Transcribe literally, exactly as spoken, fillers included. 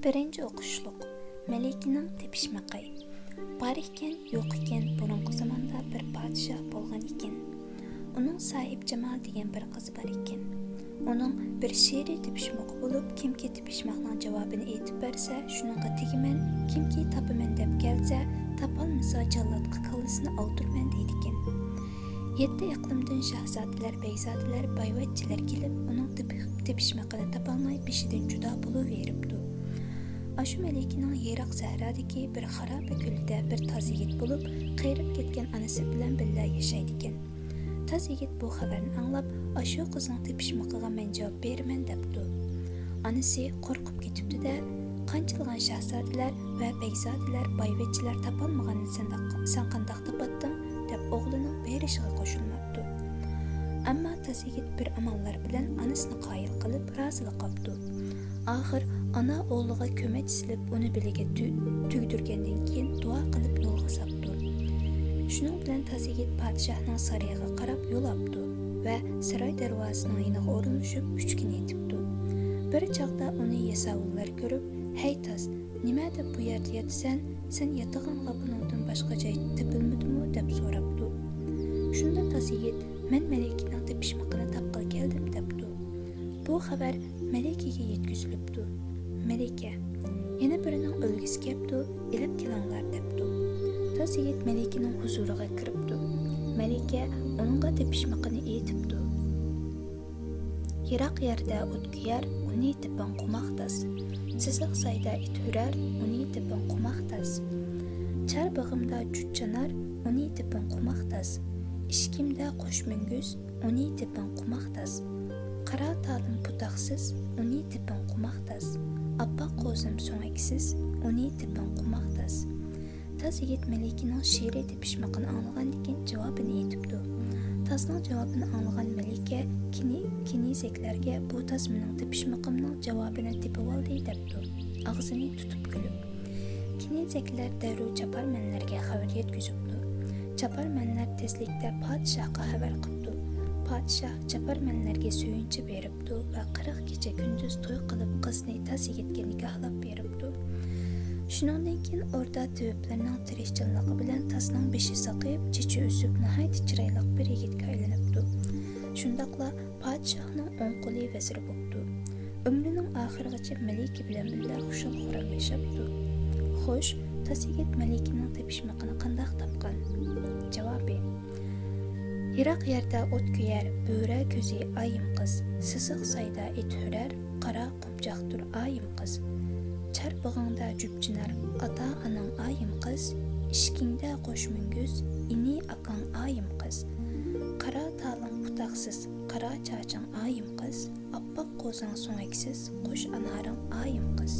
بىرىنچى ئوقۇشلۇق. مەلىكىنىڭ تېپىشمىقى. بار ئىكەن، يوق ئىكەن، بۇرۇنقى زاماندا بىر پادىشاھ بولغان ئىكەن. ئۇنىڭ ساھىبجامال دېگەن بىر قىزى بار ئىكەن. ئۇنىڭ بىر شېئىرىي تېپىشمىقى بولۇپ، كىمكى تېپىشماقنىڭ جاۋابىنى ئېيتىپ بەرسە، شۇنىڭغا تېگىمەن، كىمكى تاپىمەن دەپ كەلسە، تاپالمىسا جاللاتقا كاللىسىنى ئالدۇرىمەن دەيدىكەن. يەتتە ئىقلىمدىن شاھزادىلەر، بەگزادىلەر، بايۋەچچىلەر كېلىپ، ئۇنىڭ تېپىپ-، تېپىشمىقىنى تاپالماي بېشىدىن جۇدا بولۇۋېرىپتۇ. ئاشۇ مەلىكىنىڭ يىراق سەھرادىكى بىر خارابە كۆلىدە بىر تاز يىگىت بولۇپ، قېرىپ كەتكەن ئانىسى بىلەن بىللە ياشايدىكەن. تاز يىگىت بۇ خەۋەرنى ئاڭلاپ، ئاشۇ قىزنىڭ تېپىشمىقىغا مەن جاۋاب بېرىمەن دەپتۇ. ئانىسى قورقۇپ كېتىپتۇ-دە، قانچىلىغان شاھزادىلەر ۋە بەگزادىلەر، بايۋەچچىلەر تاپالمىغاننى سەن، سەن قانداق تاپاتتىڭ؟ دەپ ئوغلىنىڭ بېرىشىغا قوشۇلماپتۇ. ئەمما تاز يىگىت بىر ئاماللار بىلەن ئانىسىنى قايىل قىلىپ رازىلىق قاپتۇ. ئاخىر ئانا ئوغلىغا كۆمەچ سېلىپ، ئۇنى بېلىگە تۈ-، تۈگدۈرگەندىن كېيىن دۇئا قىلىپ يولغا ساپتۇ. شۇنىڭ بىلەن تاز يىگىت پادىشاھنىڭ سارىيىغا قاراپ يول ئاپتۇ ۋە ساراي دەرۋازىسىنىڭ يېنىغا ئورۇنلىشىپ ئۈچ كۈن يېتىپتۇ. بىر چاغدا ئۇنى ياساۋۇللار كۆرۈپ، ھەي تاز، نېمە دەپ بۇ يەردە ياتىسەن؟ سەن ياتىدىغانغا بۇنىڭدىن باشقا جاي تېپىلمىدىمۇ؟ دەپ سوراپتۇ. شۇندا تاز يىگىت، مەن مەلىكىنىڭ تېپىشمىقىنى تاپقىلى كەلدىم دەپتۇ. بۇ خەۋەر مەلىكىگە يەتكۈزۈلۈپتۇ. مەلىكە، يەنە بىرىنىڭ ئۆلگۈسى كەپتۇ، ئېلىپ كېلىڭلار دەپتۇ. تاز يىگىت مەلىكىنىڭ ھۇزۇرىغا كىرىپتۇ. مەلىكە ئۇنىڭغا تېپىشمىقىنى ئېيتىپتۇ. يىراق يەردە ئوت كۆيەر، ئۇنى تېپىڭ قوماق تاز. سېسىق سايدا ئىت ھۈرەر، ئۇنى تېپىڭ قوماق تاز. چار بېغىمدا جۈت چانار، ئۇنى تېپىڭ قوماق تاز. ئىشىكىمدە قوش مۈڭگۈز، ئۇنى تېپىڭ قوماق تاز. قارا تالىم پۇتاقسىز، ئۇنى تېپىڭ قوماق تاز. ئاپئاق قوزام سۆڭەكسىز، ئۇنى تېپىڭ قوماق تاز. تاز يىگىت مەلىكىنىڭ شېئىرىي تېپىشمىقىنى ئاڭلىغاندىن كېيىن جاۋابىنى ئېيتىپتۇ. تازنىڭ جاۋابىنى ئاڭلىغان مەلىكە كىنى-، كېنىزەكلەرگە، بۇ تاز مېنىڭ تېپىشمىقىمنىڭ جاۋابىنى تېپىۋالدى دەپتۇ، ئاغزىنى تۇتۇپ كۈلۈپ. كېنىزەكلەر دەررۇ چاپارمەنلەرگە خەۋەر يەتكۈزۈپتۇ. چاپارمەنلەر تېزلىكتە پادىشاھقا خەۋەر قىپتۇ. پادىشاھ چاپارمەنلەرگە سۆيۈنچى بېرىپتۇ ۋە قىرىق كېچە كۈندۈز توي قىلىپ، قىزنى تاز يىگىتكە نىكاھلاپ بېرىپتۇ. شۇنىڭدىن كېيىن ئوردا تېۋىپلىرىنىڭ تىرىشچانلىقى بىلەن تازنىڭ بېشى ساقىيىپ، چېچى ئۆسۈپ، ناھايىتى چىرايلىق بىر يىگىتكە ئايلىنىپتۇ. شۇنداقلا پادىشاھنىڭ ئوڭ قولى ۋەزىر بوپتۇ. ئۆمرىنىڭ ئاخىرىغىچە مەلىكە بىلەن بىللە خۇشال-خۇرام ياشاپتۇ. خوش، تاز يىگىت مەلىكىنىڭ تېپىشمىقىنى قانداق تاپقان؟ جاۋابى: يىراق يەردە ئوت كۆيەر، بۆرە كۆزى ئايىم قىز. سېسىق سايدا ئىت ھۈرەر، قارا قومچاقتۇر ئايىم قىز. چار بېغىڭدا جۈپ چىنار، ئاتا-ئاناڭ ئايىم قىز. ئىشىكىڭدە قوش مۈڭگۈز، ئىنى-ئاكاڭ ئايىم قىز. قارا تالىڭ پۇتاقسىز، قارا چاچىڭ ئايىم قىز. ئاپئاق قوزاڭ سۆڭەكسىز، قوش ئانارىڭ ئايىم قىز.